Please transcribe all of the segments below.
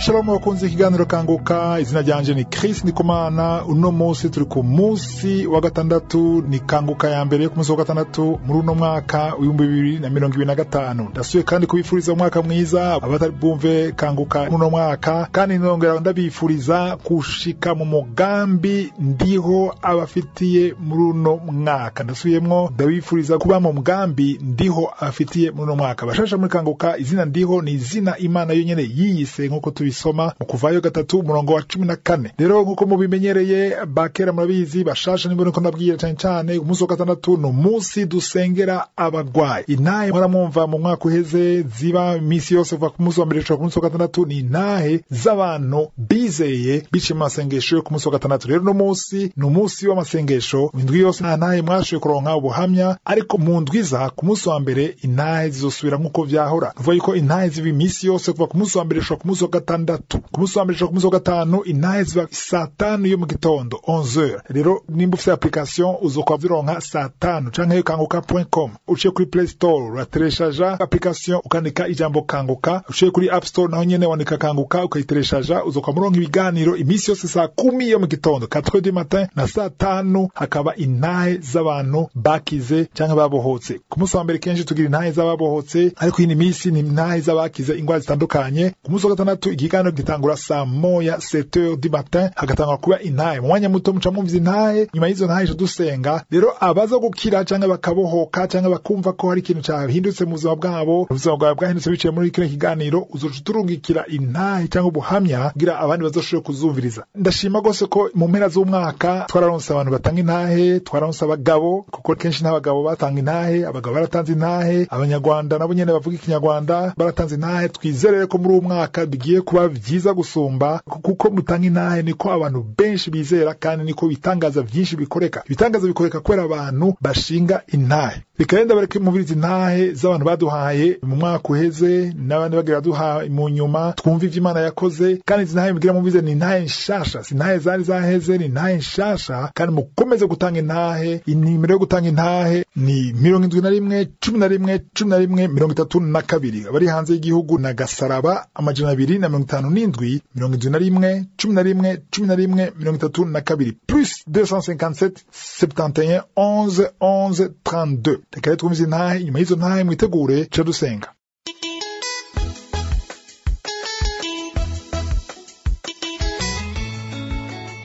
Shalom bakunzi ikiganiro Kanguka, izina ryanje ni Chris Ndikumana. Uno munsi turi ku munsi wa gatandatu, ni Kanguka ya mbere ku munsi wa gatandatu muri uno mwaka 2025. Ndasuye kandi kubifuriza umwaka mwiza abatari bumve Kanguka uno mwaka, kandi nongera ndabifuriza kushika mu mugambi ndiho abafitiye muri uno mwaka. Ndasubiyemwo, ndabifuriza kuba mu mugambi ndiho abafitiye muri uno mwaka. Bashasha muri Kanguka, izina ndiho ni izina Imana yonyene yiyise nkuko tubisoma mu Kuvayo 3 umurongo wa 14. Rero nkuko mubimenyereye bakera murabizi, bashasha nibwo niko ndabwira cyane cyane umunsi wa gatandatu ni umunsi dusengera abagwayi. Intahe muramwumva mu mwaka uheze ziba iminsi yose kuva ku munsi wa mbere gushika ku munsi wa gatandatu, ni intahe z'abantu bizeye biciye mu masengesho yo ku munsi wa gatandatu. Rero uno munsi ni umunsi w'amasengesho, indwi yose nta ntahe mwashoboye kuronka ubuhamya, ariko mu ndwiza ku munsi wa mbere intahe zizosubira nkuko vyahora. Nukuvuga yuko intahe ziba iminsi yose kuva ku munsi wa mbere gushika ku munsi wa gatandatu. Ku munsi wa mbere gushika ku munsi wa gatanu intahe ziba saa tanu yo mu gitondo 11h. Rero nimba ufise application uzokwa vironka saa tanu canke kanguka.com, uciye kuri Play Store uratereshaja application ukandika ijambo Kanguka, uciye kuri App Store naho nyene wandika Kanguka ukayitereshaja, uzokwa muronka ibiganiro iminsi yose saa 10 yo mu gitondo 4h du matin na saa tanu, hakaba intahe z'abantu bakize canke babohotse. Ku munsi wa mbere kenshi tugira intahe z'ababohotse, ariko iyi minsi ni intahe z'abakize ingwara zitandukanye. Ku munsi wa gatandatu ikiganiro gitangura saa moya 7h du matin, hagatangura kuba intahe. Mu mwanya muto muca mwumva intahe, nyuma y'izo ntahe dusenga. Rero abaza gukira canke bakabohoka canke bakumva ko hari ikintu cahindutse mu buzima bwabo, ubuzima bwawe bwahindutse biciye muri kino kiganiro, uzoca uturungikira intahe canke ubuhamya kugira abandi bazoshobore kuzumviriza. Ndashima gose ko mu mpera z'umwaka twararonse abantu batanga intahe, twararonse abagabo, kuko kenshi n'abagabo batanga intahe, abagabo baratanze intahe, abanyarwanda nabo nyene bavuga ikinyarwanda baratanze intahe. Twizere ko muri uwo mwaka bigiye kuba vyiza gusumba, kuko mutanga intahe niko abantu benshi bizera, kandi niko bitangaza vyinshi bikoreka. Ibitangaza bikoreka kubera abantu bashinga intahe. Reka rero ndabareke mubiriza intahe z'abantu baduhaye mu mwaka uheze n'abandi bagira duha mu nyuma, twumve ivyo Imana yakoze. Kandi izi ntahe mugira mumvize ni intahe nshasha, si intahe zari zaheze, ni intahe nshasha. Kandi mukomeze gutanga intahe. Inimero yo gutanga intahe ni 71 11 11 32. Abari hanze y'igihugu na gasaraba 257 71 11 11 32 plus 257 71 11 11 32. Reka rero twumvize intahe, nyuma y'izo ntahe mwitegure ca dusenga.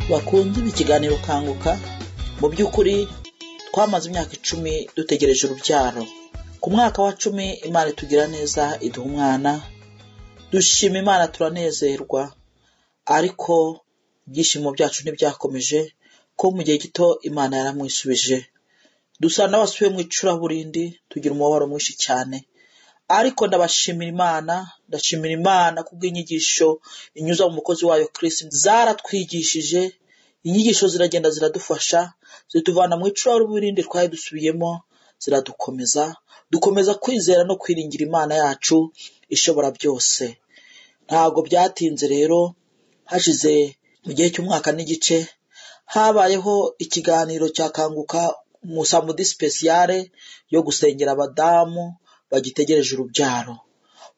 Bakunze ikiganiro Kanguka, mu by'ukuri twamaze imyaka 10 dutegereje urubyaro. Ku mwaka wa 10 Imana itugira neza iduha umwana, dushima Imana turanezerwa, ariko ibyishimo byacu ntibyakomeje, ko mu gihe gito Imana yaramwisubije. Dusa n'abasubiye mu icuraburindi, tugira umubabaro mwinshi cyane. Ariko ndabashimira Imana, ndashimira Imana kubw'inyigisho inyuza mu mukozi wayo Chris, zaratwigishije, inyigisho ziragenda ziradufasha, zituvana mu icuraburindi twari dusubiyemo, ziradukomeza, dukomeza kwizera no kwiringira Imana yacu ishobora byose. Ntabwo byatinze rero, hashize mu gihe cy'umwaka n'igice habayeho ikiganiro cya Kanguka musamudi spesiyale yo gusengera abadamu bagitegereje urubyaro.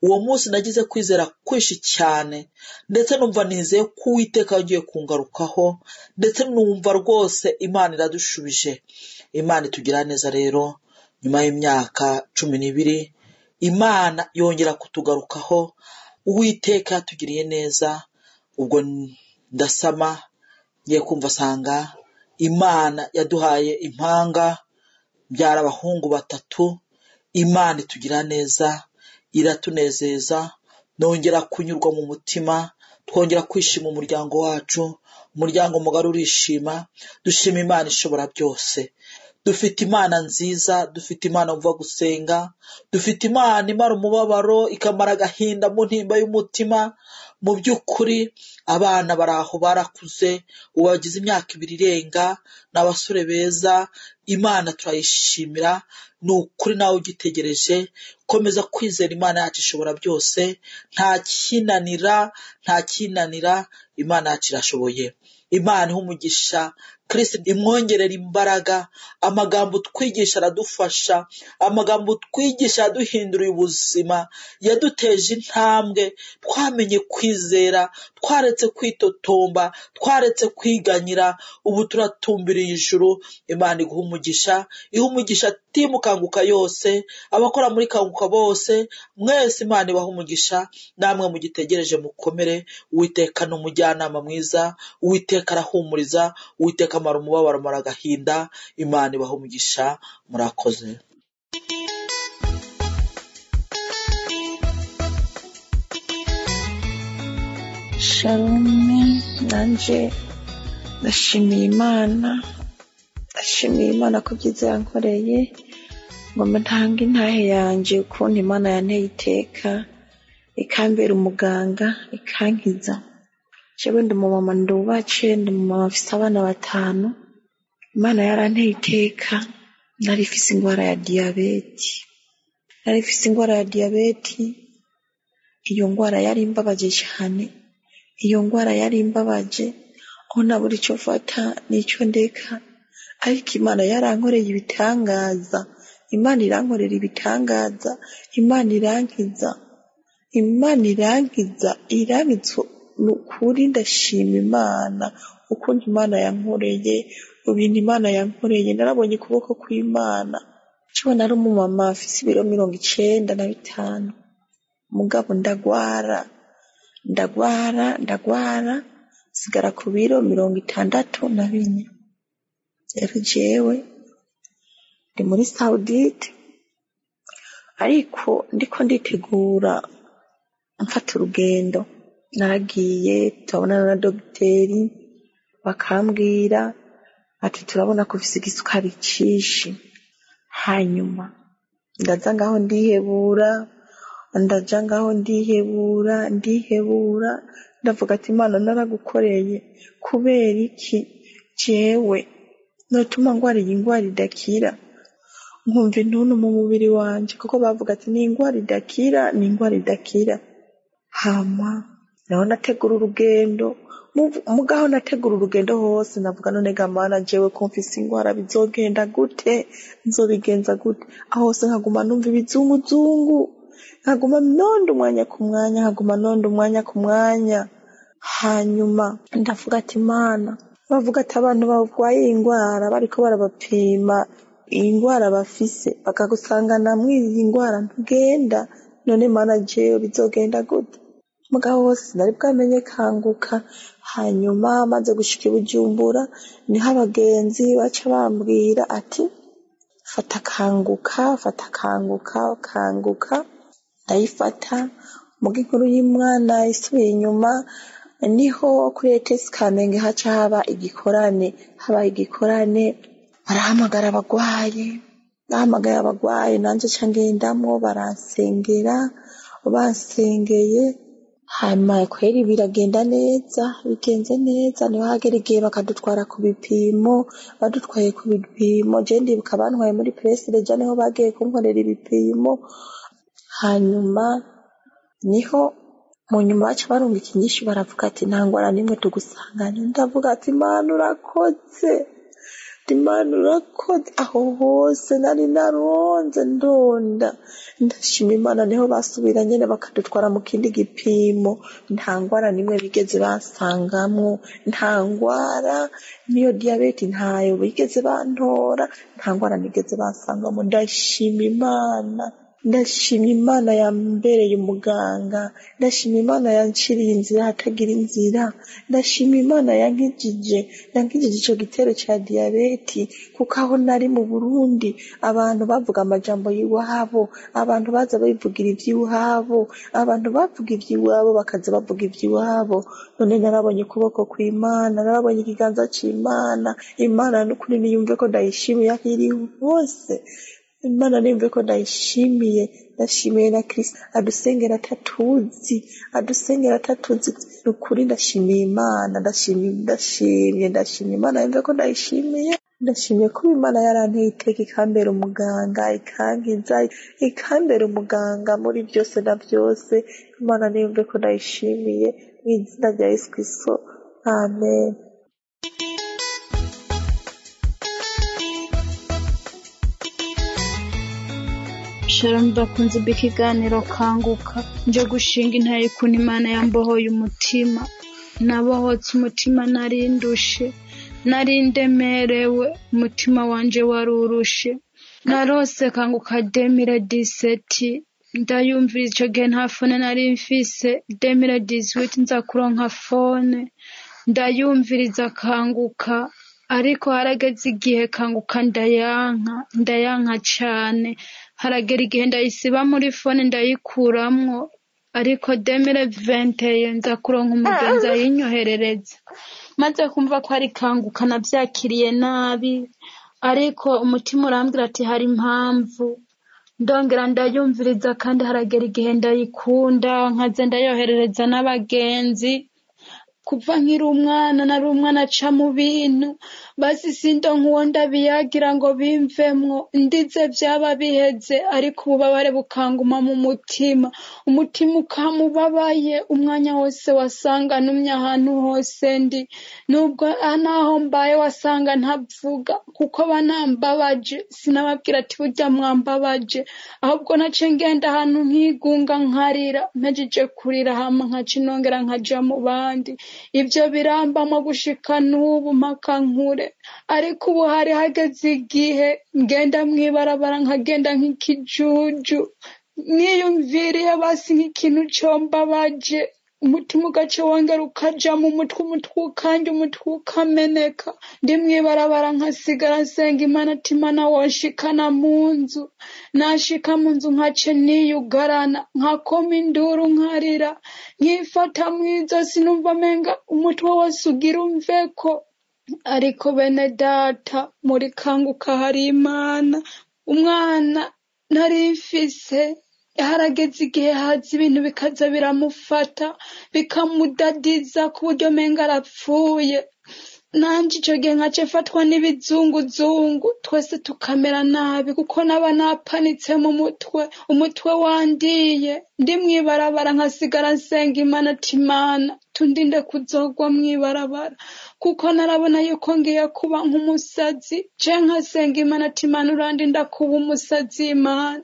Uwo munsi nagize kwizera kwinshi cyane, ndetse numva nizeye ko Uwiteka yagiye kungarukaho, ndetse numva rwose Imana iradushubije. Imana itugira neza rero, nyuma y'imyaka 12 Imana yongera kutugarukaho. Uwiteka yatugiriye neza. Ubwo ndasama, ngiye kumva asanga Imana yaduhaye impanga, byara abahungu 3. Imana itugira neza, iratunezeza, nongera kunyurwa mu mutima, twongera kwishima umuryango wacu, umuryango mugari urishima, dushima Imana ishobora byose. Dufite Imana nziza, dufite Imana mva gusenga, dufite Imana imara umubabaro, ikamara agahinda mu ntimba y'umutima. Mu by'ukuri abana bari aho barakuze, ubu bagize imyaka 2 irenga, ni abasore beza. Imana turayishimira, ni ukuri nawe ugitegereje Komeza kwizera Imana yacu ishobora byose, nta kinanira, nta kinanira, Imana yacu irashoboye. Imana iha umugisha Kristo, imwongerera imbaraga. Amagambo twigisha aradufasha, amagambo twigisha yaduhinduriye ubuzima, yaduteje intambwe. Twamenye kwizera, twaretse kwitotomba, twaretse kwiganyira, ubu turatumbiriye ijuru. Imana iguha umugisha, iha umugisha timu Kanguka yose, abakora muri Kanguka bose, mwese Imana ibaha umugisha. Namwe mugitegereje mukomere. Uwiteka ni umujyanama mwiza, Uwiteka arahumuriza, Uwiteka amara umubabaro, amara agahinda. Imana ibaha umugisha, murakoze. Shalome, nanje ndashimiye Imana, ndashimiye Imana ko byiza yankoreye. Ngomba ntange intahe yanje ukuntu Imana yanteye iteka, ikambera umuganga, ikankiza. Jewe ndi umumama ndubatse, ndi umumama mfise abana 5. Imana yaranteye iteka, nari mfise ingwara ya diyabeti, nari mfise ingwara ya diyabeti. Iyo ngwara yari imbabaje cyane, iyo ngwara yari imbabaje, aho nabura icyo mfata n'icyo ndeka. Ariko Imana yarankoreye ibitangaza, Imana irankorera ibitangaza, Imana irankiza, Imana irankiza, irankiza. Ni ukuri ndashima Imana ukuntu Imana yankoreye, ibintu Imana yankoreye. Narabonye ukuboko kw'Imana. Jewe nari umumama afise ibiro 95, mugabo ndagwara, ndagwara, ndagwara, nsigara ku biro 64. Rero jewe ndi muri Saudite, ariko ndiko nditegura mfata urugendo. Naragiye turabonana na dogiteri, bakambwira ati turabona ko ufise igisukari cinshi. Hanyuma ndaza ngaho ndihebura, ndaja ngaho ndihebura, ndihebura, ndavuga ati Imana naragukoreye, kubera iki jewe notuma ngwara iyi ngwara idakira? Nkumva intuntu mu mubiri wanje, kuko bavuga ati ni ingwara idakira, ni ingwara idakira. Hama naho nategura urugendo, mugaho nategura urugendo hose navuga none ga Mana jewe ko mfise ingwara bizogenda gute, nzobigenza gute? Aho hose nkaguma numva ibizunguzungu, nkaguma nonda umwanya ku mwanya, nkaguma nonda umwanya ku mwanya. Hanyuma ndavuga ati Mana, bavuga ati abantu barwaye iyi ngwara bariko barabapima iyi ngwara bafise, bakagusangana mw'iyi ngwara ntugenda. None Mana jewe bizogenda gute? Mugabo hose nari bwamenye Kanguka. Hanyuma maze gushika i Bujumbura, niho abagenzi baca bambwira ati fata Kanguka, fata Kanguka, Kanguka. Ndayifata. Muga inkuru y'umwana isubiye inyuma, niho kuri ETS Kamenge haca haba igikorane, haba igikorane, barahamagara abagwayi, bahamagaye abagwayi, nanje ca ngendamwo, baransengera, bansengeye. Hanyuma kweri biragenda neza, bigenze neza. Niho hagera igihe bakadutwara ku bipimo, badutwaye ku bipimo, je ndibuka bantwaye muri Prestige, niho bagiye kunkorera ibipimo. Hanyuma niho mu nyuma baca barungika inyishu, baravuga ati nta ngwara n'imwe tugusanganye. Ndavuga ati Imana urakoze, Imana urakoze. Aho hose nari naronze ndonda, ndashima Imana. Niho basubira nyene bakadutwara mu kindi gipimo, nta ngwara n'imwe bigeze bansangamwo, nta ngwara n'iyo diyabete ntayo bigeze bantora, nta ngwara nigeze bansangamwo. Ndashima Imana, ndashima Imana yambereye umuganga, ndashima Imana yanciriye inzira hatagira inzira, ndashima Imana yankijije, yankijije ico gitero ca diyabeti. Kuko aho nari mu Burundi abantu bavuga amajambo y'iwabo, abantu baza bivugira ivy'iwabo, abantu bavuga ivy'iwabo bakaza bavuga ivy'iwabo. None narabonye ukuboko kw'Imana, narabonye ikiganza c'Imana. Imana n'ukuri niyumve ko ndayishimiye aho iri hose. Imana nimve ko ndayishimiye, ndashimiye na Kristo adusengera atatuzi, adusengera atatuzi. Ni ukuri ndashimiye Imana, ndashimiye, ndashimye, ndashimiye Imana, nimve ko ndayishimiye. Ndashimye kuba Imana yaranteye iteka ikambera umuganga, ikankiza, ikambera umuganga muri byose na byose. Imana niyumve ko ndayishimiye mu izina rya Yesu Kristo, amen. Shalom bakunze b'ikiganiro Kanguka. Nje gushinga intaye ukuntu Imana yambohoye umutima. Nabohotse umutima nari ndushe, nari ndemerewe, umutima wanje warurushe. Narose Kanguka 2017, ndayumvira ico gihe nta fone nari mfise. 2018 nza kuronka fone, ndayumviriza Kanguka. Ariko harageze igihe Kanguka ndayanka, ndayanka cane. Haragera igihe ndayisiba muri fone ndayikuramwo, ariko 2021 nza kuronka umugenzi ayinyoherereza. Maze kumva ko ari Kanguka navyakiriye nabi, ariko umutima urambwira ati hari impamvu. Ndongera ndayumviriza kandi haragera igihe ndayikunda, nkaza ndayoherereza n'abagenzi. Kuva nkiri umwana nari umwana aca mu bintu, basi sindonka uwo ndabiyagira ngo bimvemwo, ndize vyaba biheze, ariko ububabare bukanguma mu mutima, umutima ukamubabaye umwanya wose, wasanga numye ahantu hose ndi, nubwo naho mbaye wasanga ntavuga, kuko banambabaje sinababwira ati burya mwambabaje, ahubwo naciye ngenda ahantu nkigunga nkarira, mpejeje kurira hama nkaca nongera nkaja mu bandi. Ivyo birambamwo gushika n'ubu mpaka nkure. Ariko ubu hari hageze igihe ngenda mw'ibarabara nkagenda nk'ikijuju, niyumviriye basi nk'ikintu combabaje, umutima ugaca wongera ukaja mu mutwe, umutwe ukandya, umutwe ukameneka. Ndi mw'ibarabara nkasigara nsenga Imana ati Mana wonshikana mu nzu. Nashika mu nzu nkaca niyugarana, nkakoma induru nkarira, nkifata mw'izosi numva menga umutwe wose ugira umveko. Ariko bene data, muri Kanguka hari Imana. Umwana nari mfise harageze igihe haza ibintu bikaza biramufata, bikamudadiza ku buryo menga arapfuye. Nanje ico gihe nkaca mfatwa n'ibizunguzungu, twese tukamera nabi, kuko naba napanitse mu mutwe, umutwe wandiye. Ndi mw'ibarabara nkasigara nsenga Imana ati Mana tundinde kuzogwa mw'ibarabara, kuko narabona yuko ngiye kuba nk'umusazi. Je nkasenga Imana ati Mana urandinda kuba umusazi Imana.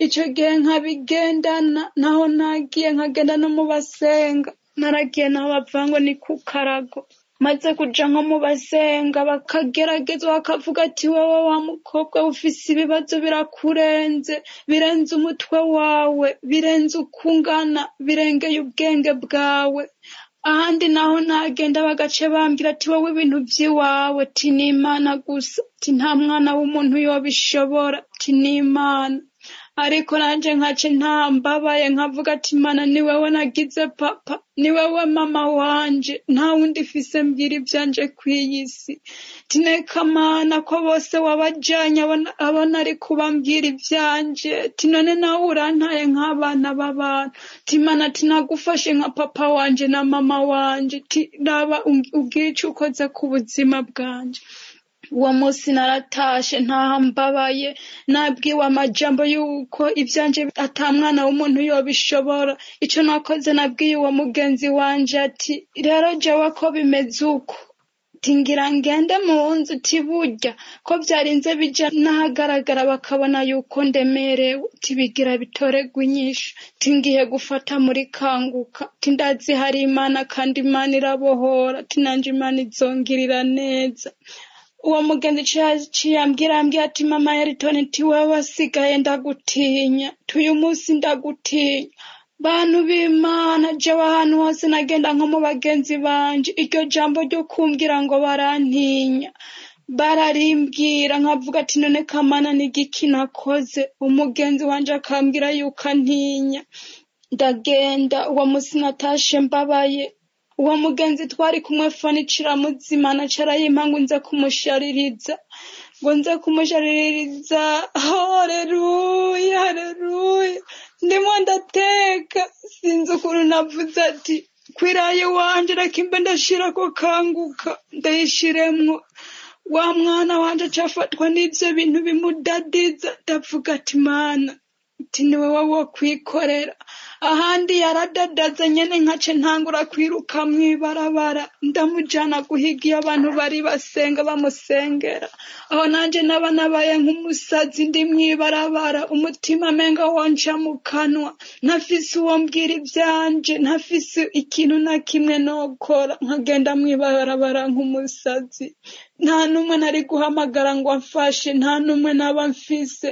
Ico gihe nkabigendana, naho nagiye nkagenda no mu basenga, naragiye naho bavuga ngo ni ku karago. Maze kuja nko mu basenga bakagerageza bakavuga ati wowe wa mukobwa ufise ibibazo birakurenze, birenze umutwe wawe, birenze uko ungana, birengeye ubwenge bwawe. Ahandi naho nagenda bagace bambwira ati wowe ibintu vy'iwawe ti ni Imana gusa, ti nta mwana w'umuntu yobishobora, ti ni Imana. Ariko nanje nkace ntambabaye nkavuga ati Mana ni wewe nagize papa, ni wewe mama wanje, nta wundi mfise mbwira ivyanje kw'iyi si. Tineka Mana ko bose wabajanye abo nari kubambwira ivyanje, ti none nawe urantaye nk'abana b'abantu. Ti Mana ti nagufashe nka papa wanje na mama wanje, ti raba ugire ico ukoze ku buzima bwanje. Uwo munsi naratashe ntaha mbabaye, nabwiwe amajambo yuko ivyanje ata mwana w'umuntu yobishobora. Ico nakoze nabwiye uwo mugenzi wanje ati rero jewe ko bimeze uko, ti ngira ngende mu nzu, ti burya ko vyarinze bija n'ahagaragara bakabona yuko ndemerewe, ti bigira bitoregwe inyishu, ti ngiye gufata muri Kanguka, ti ndazi hari Imana kandi Imana irabohora, ti nanje Imana izongirira neza. Uwo mugenzi ciye ambwira ati mama Elton, ti wewe wasigaye ndagutinya, tuyu munsi ndagutinya. Bantu b'Imana, jewe ahantu hose nagenda nko mu bagenzi banje, iryo jambo ryo kumbwira ngo barantinya, bararimbwira nkavuga ati none kamana ni igiki nakoze? Umugenzi wanje akambwira yuko antinya. Ndagenda uwo munsi natashe mbabaye. Uwo mugenzi twari kumwe fone iramuzimana carayimpa ngo nze kumushaririza, ngo nze kumushaririza. Haleluya, haleluya. Ndimo ndateka, sinzi ukuntu navuze ati kwiraye wanje reka imbe ndashirako Kanguka, ndayishiremwo. Wa mwana wanje acafatwa n'ivyo bintu bimudadiza. Ndavuga ati Mana, ati ni wowe wo kwikorera. Ahandi yaradadaza nyene, nkace ntangura kwiruka mw'ibarabara, ndamujana guhiga iyo abantu bari basenga bamusengera. Aho nanje naba nabaye nk'umusazi ndi mw'ibarabara, umutima menga wonca mu kanwa, ntafise uwo mbwira ivyanje, ntafise ikintu na kimwe nokora, nkagenda mw'ibarabara nk'umusazi. Nta n'umwe nari guhamagara ngo amfashe, nta n'umwe naba mfise.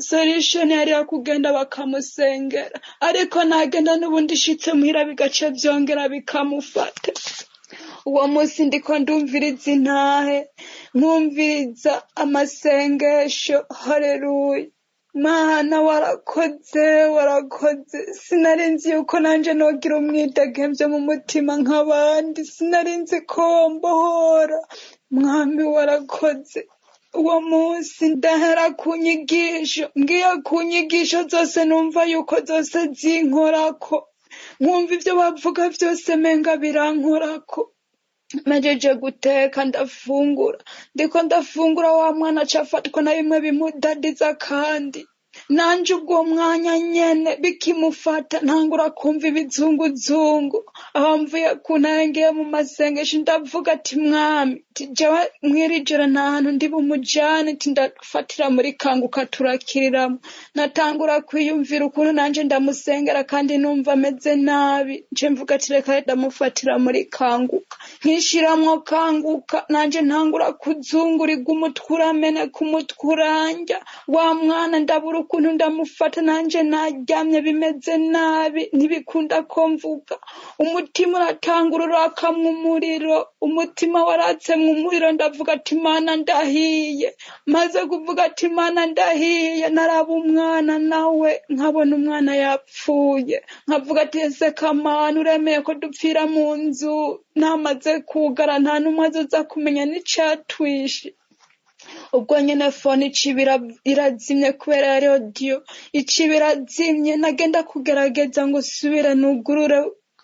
Solution yari iyo kugenda bakamusengera, ariko nagenda n'ubundi ishitse muhira bigaca vyongera bikamufata. Uwo munsi ndiko ndumviriza intahe, nkumviriza amasengesho. Haleluya! Mana warakoze, warakoze. Sinari nzi yuko nanje nogira umwidegemvyo mu mutima nk'abandi, sinari nzi ko wombohora. Mwami warakoze. Uwo munsi ndahera ku nyigisho, ngiye ku nyigisho zose numva yuko zose zinkorako, nkumva ivyo bavuga vyose menga birankorako. Mpejeje guteka ndafungura, ndiko ndafungura wa mwana aca afatwa na bimwe bimudadiza, kandi nanje ubwo mwanya nyene bikimufata ntangura kumva ibizunguzungu. Aho mvuye ku ntare ngiye mu masengesho, ndavuga ati Mwami, ati jewe mw'iri joro nta hantu ndi bumujane, ati ndafatira muri Kanguka turakiriramwo. Natangura kwiyumvira ukuntu nanje ndamusengera kandi numva ameze nabi, nce mvuga ati reka ndamufatira muri Kanguka, nkishiramwo Kanguka, nanje ntangura kuzungurirwa, umutwe urameneka, umutwe urandya. Wa mwana ndabura ukuntu ndamufata, nanje naryamye bimeze nabi, ntibikunda ko mvuga. Umutima uratangura urakamwa umuriro, umutima waratsemwa umuriro. Ndavuga ati Mana ndahiye. Maze kuvuga ati Mana ndahiye, naraba umwana nawe nkabona umwana yapfuye, nkavuga ati ese kamana uremeye ko dupfira mu nzu, namaze kugara, nta n'umwe azoza kumenya n'icatwishe. Ubwo nyene fone iciba irazimye kubera yari audio, iciba irazimye. Nagenda kugerageza ngo subire nugurure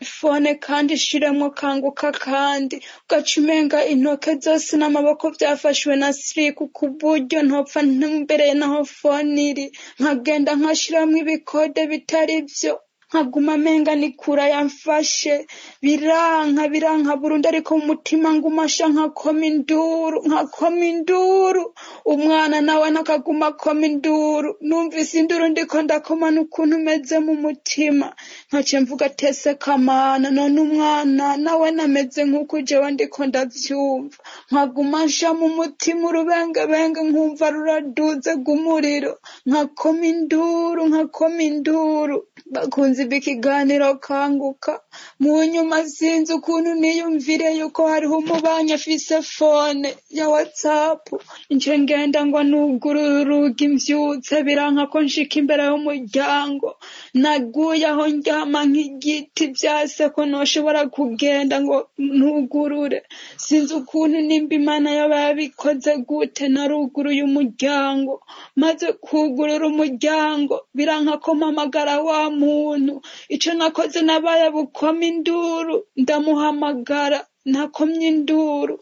fone kandi ishiremwo Kanguka, kandi ugaca umenga intoke zose n'amaboko vyafashwe na siriku, ku buryo ntopfa ntumbereye naho fone iri. Nkagenda nkashiramwo ibikode bitari vyo, nkaguma menga nikura yamfashe, biranka biranka burundu. Ariko mu mutima nguma sha nkakoma induru, nkakoma induru. Umwana nawe nakaguma akoma induru. Numvise induru ndiko ndakoma n'ukuntu meze mu mutima, nkaca mvuga tese kamana, none umwana nawe nameze nk'uko jewe ndiko ndavyumva. Nkaguma nsha mu mutima urubengebenge, nkumva ruraduze rw'umuriro, nkakoma induru, nkakoma induru. Bakunzi b'ikiganiro Kanguka, mu nyuma sinzi ukuntu niyumvire yuko hariho umubanyi afise fone ya WhatsApp, nce ngenda ngo nugurure urugi mvyutse, biranka ko nshika imbere y'umuryango. Naguye aho ndyama nk'igiti, vyase ko noshobora kugenda ngo ntugurure. Sinzi ukuntu nimba Imana yoba yabikoze gute, naruguruye umuryango. Maze kugurura umuryango biranka ko mpamagara wa muntu. Ico nakoze nabaye bukoma induru, ndamuhamagara nakomye induru.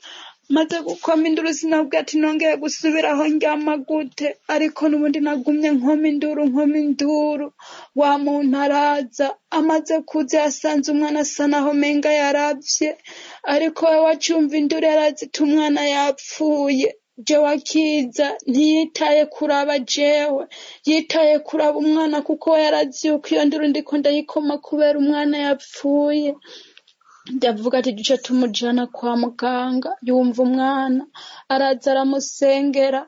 Maze gukoma induru sinabwiye ati nongeye gusubira aho ndyama gute, ariko n'ubundi nagumye nkoma induru, nkoma induru. Wa muntu araza, amaze kuza yasanze umwana asa naho menga yaravye, ariko we wacumva induru yarazi ati umwana yapfuye. Jewe akiza ntiyitaye kuraba jewe, yitaye kuraba umwana, kuko we yarazi yuko iyo nduru ndiko ndayikoma kubera umwana yapfuye. Ndavuga ati duce tumujana kwa muganga. Yumva umwana araza aramusengera,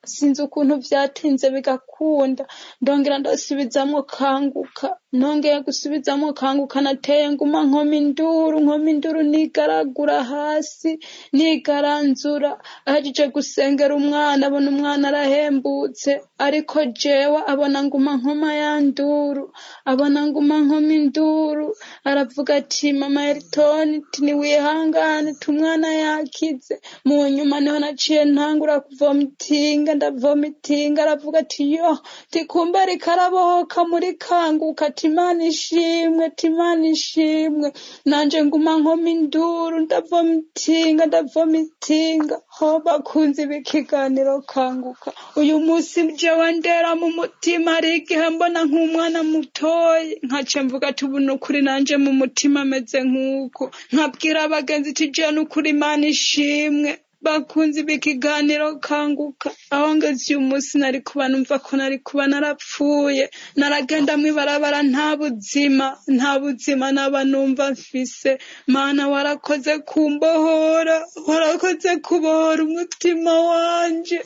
sinzi ukuntu vyatinze bigakunda. Ndongera ndasubizamwo Kanguka, nongeye gusubizamwo Kanguka, nateye nguma nkoma induru, nkoma induru, nigaragura hasi, nigaranzura. Ahejeje gusengera umwana abona umwana arahembutse, ariko jewe abona nguma nkoma ya nduru, abona nguma nkoma induru, aravuga ati mama Elton, ati niwihangane, ati umwana yakize. Mu nyuma niho naciye ntangura kuvomitinga, ndavomitinga. Aravuga ati yo, tikumbe ariko arabohoka muri Kanguka. Ati Imana ishimwe, ati Imana ishimwe. Nanje nguma nkoma induru, ndavomitinga, ndavomitinga. Ho bakunzi b'ikiganiro Kanguka, uyu munsi jewe ndera mu mutima, hari igihe mbona nk'umwana mutoyi, nkaca mvuga ati ubu nukuri nanje mu mutima ameze nk'uko, nkabwira abagenzi ati jewe nukuri Imana ishimwe. Bakunzi b'ikiganiro Kanguka, aho ngeze uyu munsi nari kuba numva ko nari kuba narapfuye, naragenda mw'ibarabara nta buzima, nta buzima naba numva mfise. Mana warakoze kumbohora, warakoze kubohora umutima wanje,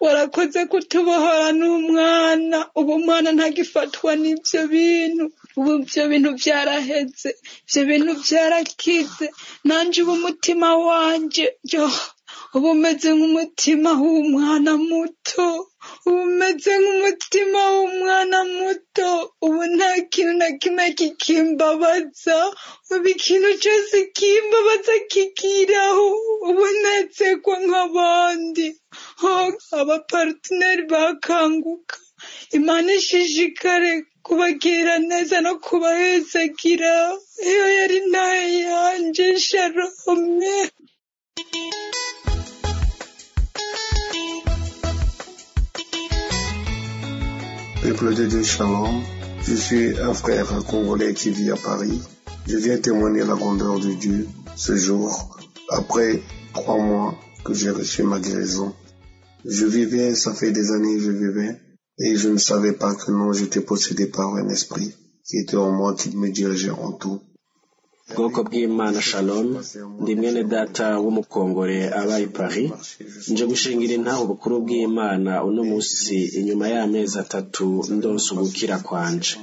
warakoze kutubohora n'umwana. Ubu umwana ntagifatwa n'ivyo bintu, ubu ivyo bintu vyaraheze, ivyo bintu vyarakize. Nanje ubu umutima wanje yo ubu umeze nk'umutima w'umwana muto, ubu umeze nk'umutima w'umwana muto. Ubu nta kintu na kimwe kikimbabaza, ubu ikintu cyose kimbabaza kikiraho, ubu ntetsekwa nk'abandi. Abaparteneri bakanguka, Imana ishishikare kubagirira neza no kubahezagira. Iyo yari ntayo yanje. Shalome. Peuple de Dieu, shalom. Je suis un frère congolais qui vit à Paris. Je viens témoigner la grandeur de Dieu ce jour, après 3 mois que j'ai reçu ma guérison. Je vivais, ça fait des années que je vivais, et je ne savais pas que non, j'étais possédé par un esprit qui était en moi, qui me dirigeait en tout. Bwoko bw'Imana, shalom. Ndi mwene data w'umukongore aba i Paris. Nje gushingira intaho ubukuru bw'Imana uno munsi inyuma y'amezi 3 ndonse ugukira kwanje.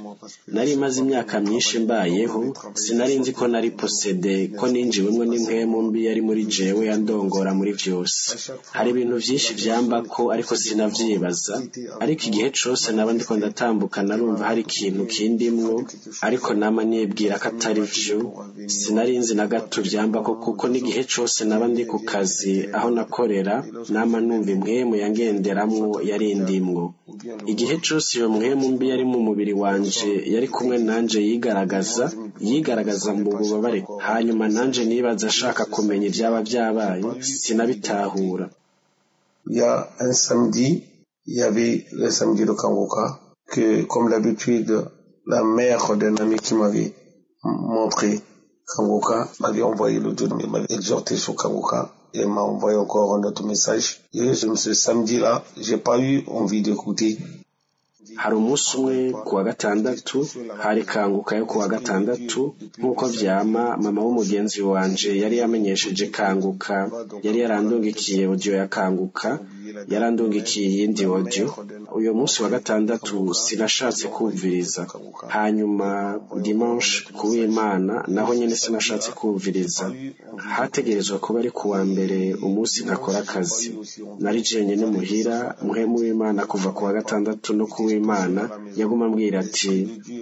Nari maze imyaka myinshi mbayeho, sinari nzi ko nari possédé, ko ninjiwemwo n'impwemu mbi yari muri jewe yandongora muri vyose. Hari ibintu vyinshi vyambako ariko sinavyibaza, ariko igihe cose naba ndiko ndatambuka narumva hari ikintu kindimwo, ariko nama nibwira ko atari vyo. Sinari nzi na gato vyambako, kuko n'igihe cose naba ndi ku kazi aho nakorera nama numva impwemu yangenderamwo yari indimwo. Igihe cose iyo mpwemu mbi yari mu mubiri wanje yari kumwe nanje yigaragaza mu bubabare. Hanyuma nanje nibaza ashaka kumenya ivyaba vyabaye, sinabitahura. Il y a un samedi, il y avait le samedi de Kanguka, que comme d'habitude, la mère d'un ami qui m'avait montré Kanguka m'avait envoyé l'audio, m'avait exhorté sur Kanguka et m'a envoyé encore un autre message. Et ce samedi-là, j'ai pas eu envie d'écouter. Hari umunsi umwe ku wa gatandatu, hari Kanguka yo ku wa gatandatu, nk'uko vyama mama w'umugenzi wanje yari yamenyesheje Kanguka, yari yarandungikiye audio ya Kanguka, yarandungikiye iyindi audio. Uyo munsi wa gatandatu sinashatse kumviriza. Hanyuma dimanche kuw'Imana naho nyene sinashatse kumviriza. Hategerezwa kuba ari kuwa mbere umunsi ntakora akazi. Nari jenyene muhira, muhemu w'Imana kuva ku wa gatandatu no kuw'Imana yaguma ambwira ati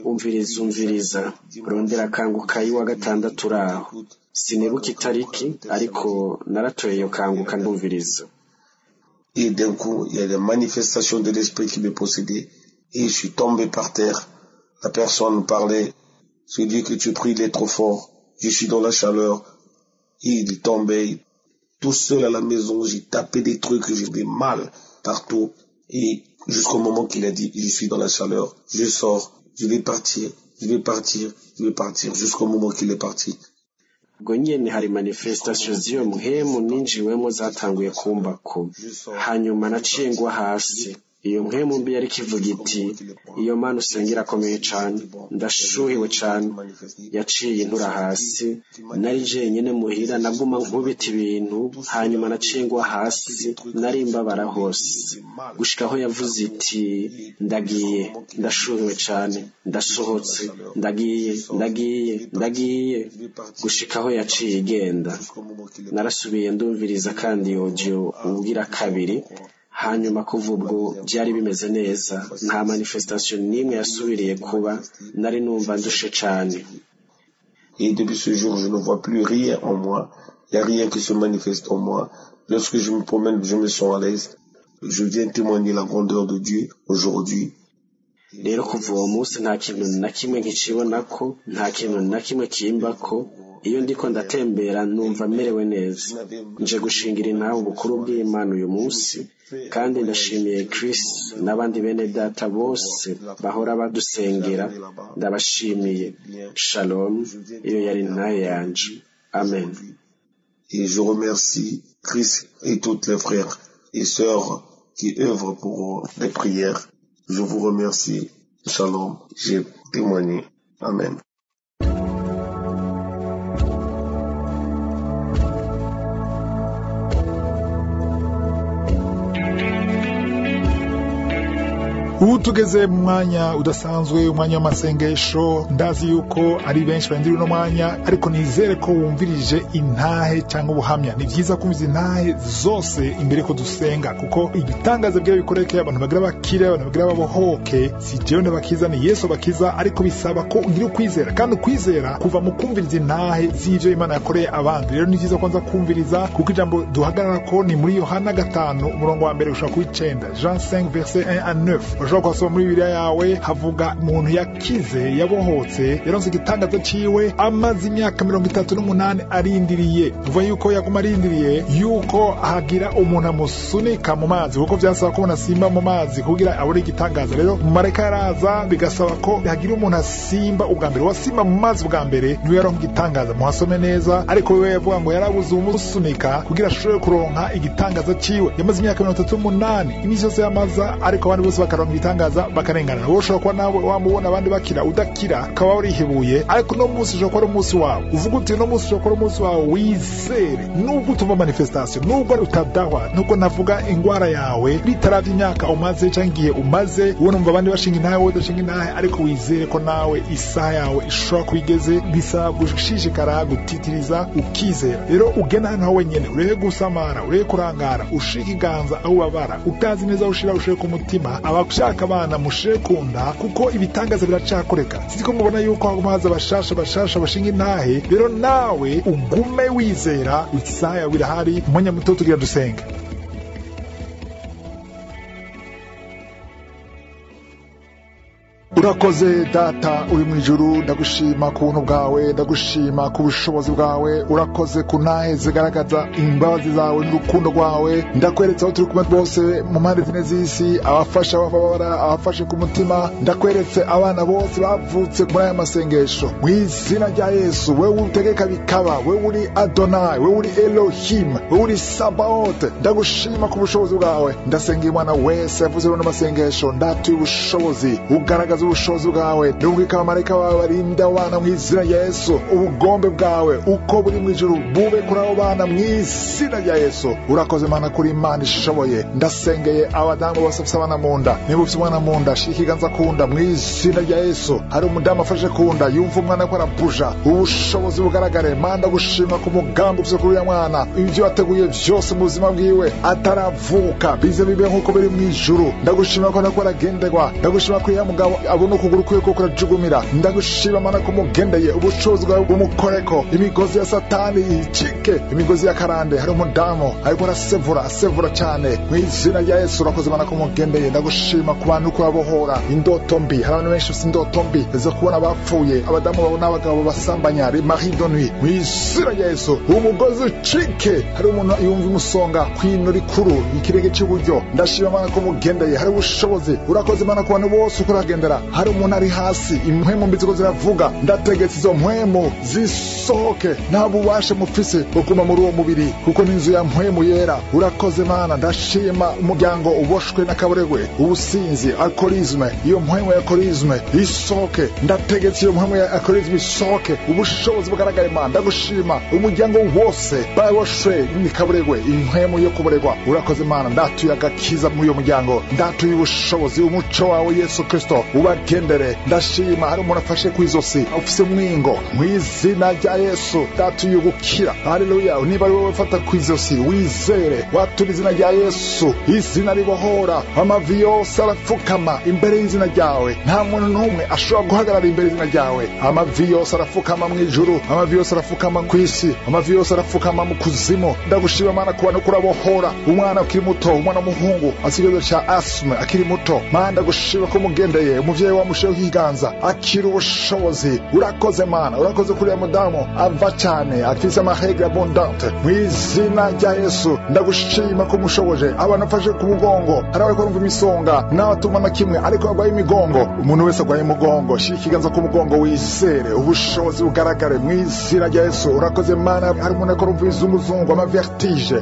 umviriza, umviriza, rondera Kanguka y'uwa gatandatu uraho. Sinibuka itariki, ariko naratoye iyo Kanguka ndumviriza. Et d'un coup, il y a des manifestations de l'esprit qui me possédait et je suis tombé par terre. La personne parlait. Celui que tu pries, il est trop fort. Je suis dans la chaleur. Il tombait. Tout seul à la maison, j'ai tapé des trucs, j'ai des mal partout. Et jusqu'au moment qu'il a dit, je suis dans la chaleur, je sors, je vais partir, je vais partir, je vais partir, jusqu'au moment qu'il est parti. Ubwo nyene hari manifestation z'iyo mpwemu ninjiwemo zatanguye kumbako. Hanyuma naciye ngwa hasi. Iyo mpwemu mbi yari kivuga iti iyo Mana usenga irakomeye cane, ndashuhiwe cane. Yaciye intura hasi. Nari jenyene muhira, naguma nkubita ibintu. Hanyuma naciye ngwa hasi, nari mbabara hose, gushika aho yavuze iti ndagiye, ndashuhiwe cane, ndasohotse, ndagiye, ndagiye, ndagiye, gushika aho yaciye igenda. Narasubiye ndumviriza kandi audio ubwira kabiri. Hanyuma kuva ubwo byari bimeze neza, nta manifestation n'imwe yasubiriye kuba, nari numva ndushe cane. Et depuis ce jour, je ne vois plus rien en moi. Il n'y a rien qui se manifeste en moi. Lorsque je me promène, je me sens à l'aise. Je viens témoigner la grandeur de Dieu aujourd'hui. Rero kuva uwo munsi nta kintu na kimwe nkicibonako, nta kintu na kimwe kimbako. Iyo ndiko ndatembera numva merewe neza. Nje gushingira intahe ubukuru bw'Imana uyu munsi, kandi ndashimiye Chris n'abandi bene data bose bahora badusengera, ndabashimiye. Shalom, iyo yari intahe yanje. Amen. Et je remercie Chris et toutes les frères et sœurs qui œuvrent pour les prières. Je vous remercie. Shalom. J'ai témoigné. Amen. Ubu tugeze mu mwanya udasanzwe, umwanya w'amasengesho. Ndazi yuko ari benshi barindiriye uno mwanya, ariko nizere ko wumvirije intahe cyangwa ubuhamya. Ni byiza kumviza intahe zose imbere ko dusenga, kuko ibitangaza bwira bikoreke, abantu bagira bakire, abantu bagira babohoke. Si jewe ndabakiza, ni Yesu bakiza, ariko bisaba ko ugira ukwizera, kandi ukwizera kuva mu kumviriza intahe z'ivyo Imana yakoreye abandi. Rero ni byiza kwanza kumviriza, kuko ijambo duhagarara ko ni muri Yohana 5 umurongo wa 1 gushika ku 9, Jean 5 verset 1 à 9. Ushobora kuhasoma muri Bibiliya yawe, havuga umuntu yakize, yabohotse, yaronse igitangaza ciwe amaze imyaka 38 arindiriye. Uvuga yuko yaguma arindiriye yuko hagira umuntu amusunika mu mazi, kuko vyasaba ko umuntu asimba mu mazi kugira abone igitangaza. Rero umumarayika yaraza, bigasaba ko hagira umuntu asimba ubwa mbere. Uwasimba mu mazi ubwa mbere niwe yaronka igitangaza. Muhasome neza, ariko wewe yavuga ngo yarabuze umusunika kugira ashobore kuronka igitangaza ciwe. Yamaze imyaka 38 iminsi yose yamaza, ariko abandi bose bakaronka ibitangaza bakarengana. Wowe ushobora kuba nawe wamubona abandi bakira, udakira, ukaba warihebuye, ariko no munsi ushobora kuba ari umunsi wawe. Uvuga uti no munsi ushobora kuba ari umunsi wawe, wizere. Nubwo utumva manifestation, nubwo utadahwa, nubwo navuga ingwara yawe bitaravye imyaka umaze canke igihe umaze, ubona umva abandi bashinga intahe, wowe udashinga intahe, ariko wizere ko nawe isaha yawe ishobora kuba igeze. Bisaba gushishikara, gutitiriza, ukizera. Rero ugena hano wenyene, ureke gusamara, ureke kurangara, ushike ikiganza aho ubabara, utazi neza ushira, ushire ku mutima. Abashaka abana mushire kunda, kuko ibitangaza biracakoreka. Siko mubona yuko haguma haza bashasha bashasha bashinga intahe. Rero nawe ugume wizera, isaha yawe irahari. Umwanya muto tugira dusenga. Urakoze data uri mu ijuru, ndagushima ku buntu bwawe, ndagushima ku bushobozi bwawe. Urakoze ku ntahe zigaragaza imbabazi zawe n'urukundo rwawe. Ndakweretse aho turi kumwe bose mu mpande zine z'isi, abafasha abababara, abafashe ku mutima. Ndakweretse abana bose bavutse muri aya masengesho. Mu izina rya Yesu, wewe utegeka bikaba, wewe uri Adonai, wewe uri Elohim, wewe uri Sabaoth. Ndagushima ku bushobozi bwawe. Ndasenga umwana wese yavuze runo masengesho, ndatuye ubushobozi, ugaragaza ubushobozi bwawe. Nubwika abamarayika bawe barinda abana mu izina rya Yesu. Ubugombe bwawe uko buri mu ijuru bube kuri abo bana mu izina rya Yesu. Urakoze Mana kuri Imana ishoboye. Ndasengeye abadamu bose bafise abana mu nda. Niba ufise umwana mu nda, shira ikiganza ku nda mu izina rya Yesu. Hari umudamu afashe ku nda, yumva umwana ko arabuja, ubushobozi bugaragare. Mana ndagushima ku mugambi ufise kuri uriya mwana, ibyo wateguye byose mu buzima bwiwe ataravuka bize bibe nk'uko biri mu ijuru. Ndagushima ko nako aragenderwa, ndagushima ko uriya mugabo abona ukuguru kwiwe ko kurajugumira. Ndagushima Mana ko mugendeye, ubushobozi bwawe bumukoreko, imigozi ya Satani icike, imigozi ya karande. Hari umudamu ariko arasevura, asevura cyane mu izina rya Yesu. Urakoze Mana ko mugendeye. Ndagushima ku bantu ko babohora indoto mbi. Hari abantu benshi bafite indoto mbi zo kubona abapfuye, abadamu babona abagabo basambanya, les maris de nuit. Mu izina rya Yesu umugozi ucike. Hari umuntu yumva umusonga kwino rikuru ikirenge cy'iburyo. Ndashima Mana ko mugendeye, hari ubushobozi. Urakoze Mana ku bantu bose uko uragendera. Hari umuntu ari hasi, impwemu mbi ziko ziravuga, ndategetse izo mpwemu zisohoke. Nta bubasha mufise bwo kuguma muri uwo mubiri, kuko n'inzu ya mpwemu yera. Urakoze Mana. Ndashima umuryango uboshwe n'akaburegwe, ubusinzi, alcoolisme. Iyo mpwemu ya alcoolisme isohoke. Ndategetse iyo mpwemu ya alcoolisme isohoke, ubushobozi bugaragare. Mana ndagushima umuryango wose baboshwe n'ikaburegwe, impwemu yo kuburegwa. Urakoze Mana. Ndatuye agakiza muri uyo muryango, ndatuye ubushobozi, umuco wawe Yesu Kristo ubagendere. Ndashima hari umuntu afashe ku izosi ufise mwingo, mu izina rya Yesu ndatuye gukira. Haleluya. Niba ari wowe ufata ku izosi, wizere, watura izina rya Yesu, izina ribohora. Amavi yose arapfukama imbere y'izina ryawe. Nta muntu n'umwe ashobora guhagarara imbere y'izina ryawe. Amavi yose arapfukama mu ijuru, amavi yose arapfukama ku isi, amavi yose arapfukama mu kuzimu. Ndagushima Mana ku bantu kurabohora umwana akiri muto, umwana w'umuhungu asigaye cya asthme akiri muto. Mana ndagushima ko mugendeye, umuvyeyi Umuvyeyi wamushiyeho ikiganza, akira ubushobozi. Urakoze Mana, urakoze kuri ya mudamu ava cyane afise amaregre abondante. Mu izina rya Yesu ndagushima ko mushoboje. Abantu afashe ku mugongo, hari abariko barumva imisonga n'abatuma na kimwe, ariko barwaye imigongo. Umuntu wese arwaye umugongo, shira ikiganza ku mugongo wizere ubushobozi bugaragare mu izina rya Yesu. Urakoze Mana. Hari umuntu ariko arumva ibizunguzungu, amavertige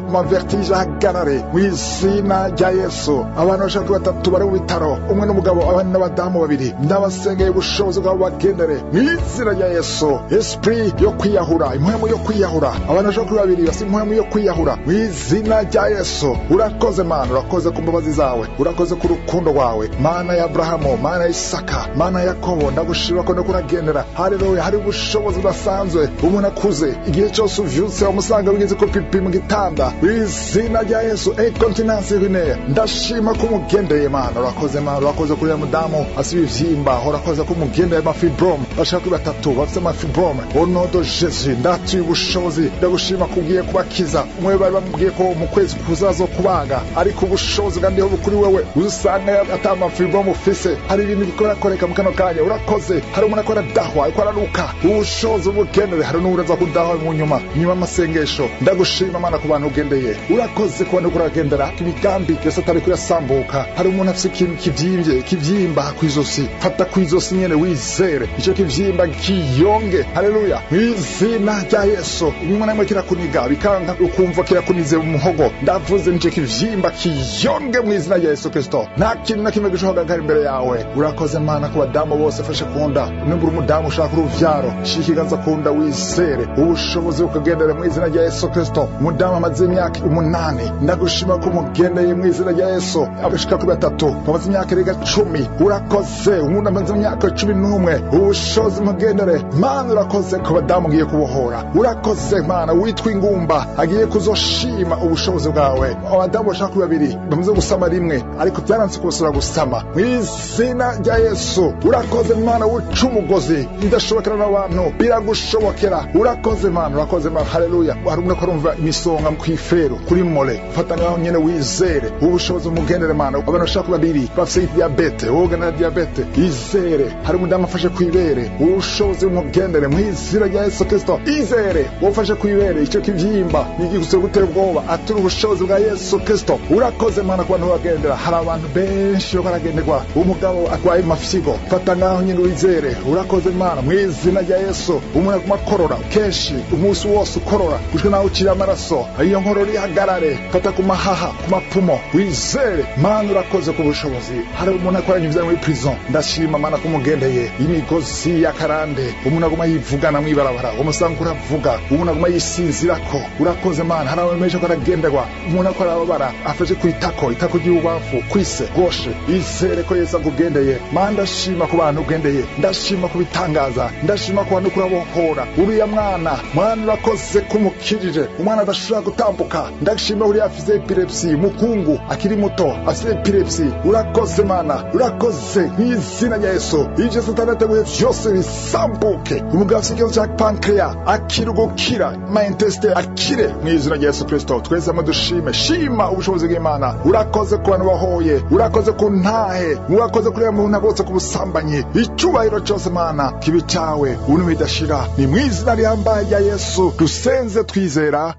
ahagarare mu izina rya Yesu. Abantu bashaka kuri batatu bari mu bitaro, umwe n'umugabo, abandi n'abadamu babiri, ndabasengeye ubushobozi bwabo bagendere mu izina rya Yesu. Esprit yo kwiyahura, impwemu yo kwiyahura, abantu bashaka kuri babiri bafite impwemu yo kwiyahura mu izina rya Yesu. Urakoze Mana, urakoze ku mbabazi zawe, urakoze ku rukundo rwawe, Mana ya Abrahamu, Mana ya Isaka, Mana ya Yakobo. Ndagushima ko ndakuragendera. Haleluya. Hari ubushobozi budasanzwe. Umuntu akuze igihe cyose uvyutse umusanga wigeze ko pipi mu gitanda, mu izina rya Yesu. Incontinence urinaire, ndashima ko umugendeye Mana. Urakoze Mana, urakoze kuri ya mudamu asiba ivyimba, urakoze ko umugendeye amafibrome, bashaka kuri batatu bafite amafibrome. Au nom de Jésus, ndatuye ubushobozi, ndagushima ko ugiye kubakiza. Umwe bari bamubwiye ko mu kwezi kuzazo kubaga, ariko ubushobozi bwandiho bukuri wewe uzusanga ata amafibrome ufise. Hari ibintu bikorakoreka mu kano kanya. Urakoze. Hari umuntu akora dahwa, ariko araruka, ubushobozi bugendere. Hari n'uraza kudahwa mu nyuma y'amasengesho. Ndagushima Mana ku bantu ugendeye. Urakoze ku bantu uragendera imigambi yose atari kuyasambuka. Hari umuntu afise ikintu kivyimvye, kivyimba kw'izosi, fata kw'izosi nyene wizere ico kivyimba kiyonge. Haleluya, mu izina rya Yesu. Rimwe na rimwe kirakuniga bikanka, ukumva kirakunize mu muhogo. Ndavuze nico kivyimba kiyonge mu izina rya Yesu Kristo. Nta kintu na kimwe gishobora guhagarara imbere yawe. Urakoze Mana ku badamu bose fashe kunda. Nimba uri umudamu ushaka uruvyaro, shira ikiganza kunda wizere ubushobozi bukagendera mu izina rya Yesu Kristo. Umudamu amaze imyaka 8, ndagushima ko umugendeye mu izina rya Yesu. Abashika kuri batatu bamaze imyaka irenga 10, urakoze. Umuntu amaze imyaka 11, ubushobozi mugendere Mana. Urakoze ko badamu ugiye kubohora. Urakoze Mana, witwa ingumba agiye kuzoshima ubushobozi bwawe. Abadamu bashaka kuri babiri bamaze gusama rimwe, ariko byaranse kubasura gusama mu izina rya Yesu. Urakoze Mana, uca umugozi idashobokera n'abantu biragushobokera. Urakoze Mana, urakoze Mana. Haleluya. Hari umuntu arumva imisonga kw'iferu kuri mole, fata ngaho nyene wizere ubushobozi mugendere Mana. Abantu bashaka kuri babiri bafise diabete, woga na diabete, izere. Hari umudamu afashe kwibere, ubushobozi mugendere mu izina rya Yesu Kristo. Izere wofashe kwibere, icyo kivyimba nigiguse gutera ubwoba, atura ubushobozi bwa Yesu Kristo. Urakoze Mana ku bantu bagendera. Hari abantu benshi baragenderwa. Umugabo atwaye amafyigo, fata ngaho nyene wizere. Urakoze Mana mu izina rya Yesu. Umuntu aguma akorora kenshi umunsi wose, ukorora gushika naho ucira amaraso, iyo nkorora ihagarare. Fata ku mahaha, ku mapumo, wizere Mana. Urakoze ku bushobozi. Hari umuntu akoranye ivyaha muri prison, ndashima Mana ko umugendeye. Imigozi y'akarande, umuntu aguma yivugana mw'ibarabara, umusanga uravuga, umuntu aguma yisinzirako. Urakoze Mana. Hari abantu benshi ko aragenderwa, umuntu ako arababara afashe ku itako, itako ry'ububamfu kwise goshe, izere ko Yesu akugendeye. Mana, ndashima ku bantu ugendeye, ndashima ku bitangaza, ndashima ku bantu kurabohora. Uriya mwana, Mana urakoze kumukirije, umwana adashobora gutambuka. Ndashima uriya afise epilepsy, mukungu akiri muto afise epilepsy. Urakoze Mana, urakoze mu izina rya Yesu. Ivyo Satani yateguye vyose bisambuke. Umugabo afise ikibazo ca pancreas akira ugukira, ma intestin akire mu izina rya Yesu Kristo. Twese hamwe dushime, shima ubushobozi bw'Imana. Urakoze ku bantu bahoye, urakoze ku ntahe, urakoze kuri muntu bose ku busambanyi. Icyubahiro cyose Mana kibi cyawe, ubuntu bidashira. Ni mu izina rihambaye rya Yesu dusenze twizera,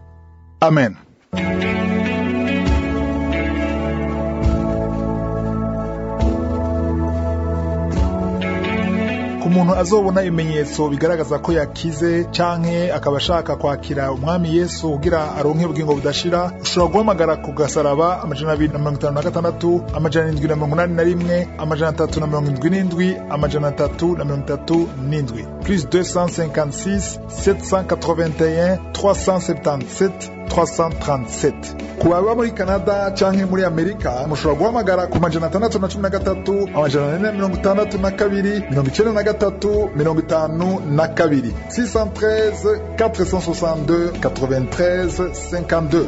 amen. Umuntu azobona ibimenyetso bigaragaza ko yakize canke akaba ashaka kwakira umwami Yesu kugira aronke ubugingo budashira, ushobora guhamagara ku gasaraba 256 781 377 337 plus 256 781 377 337. Ku baba muri Canada canke muri Amerika, mushobora guhamagara ku 613 462 93 52 613 462 93 52.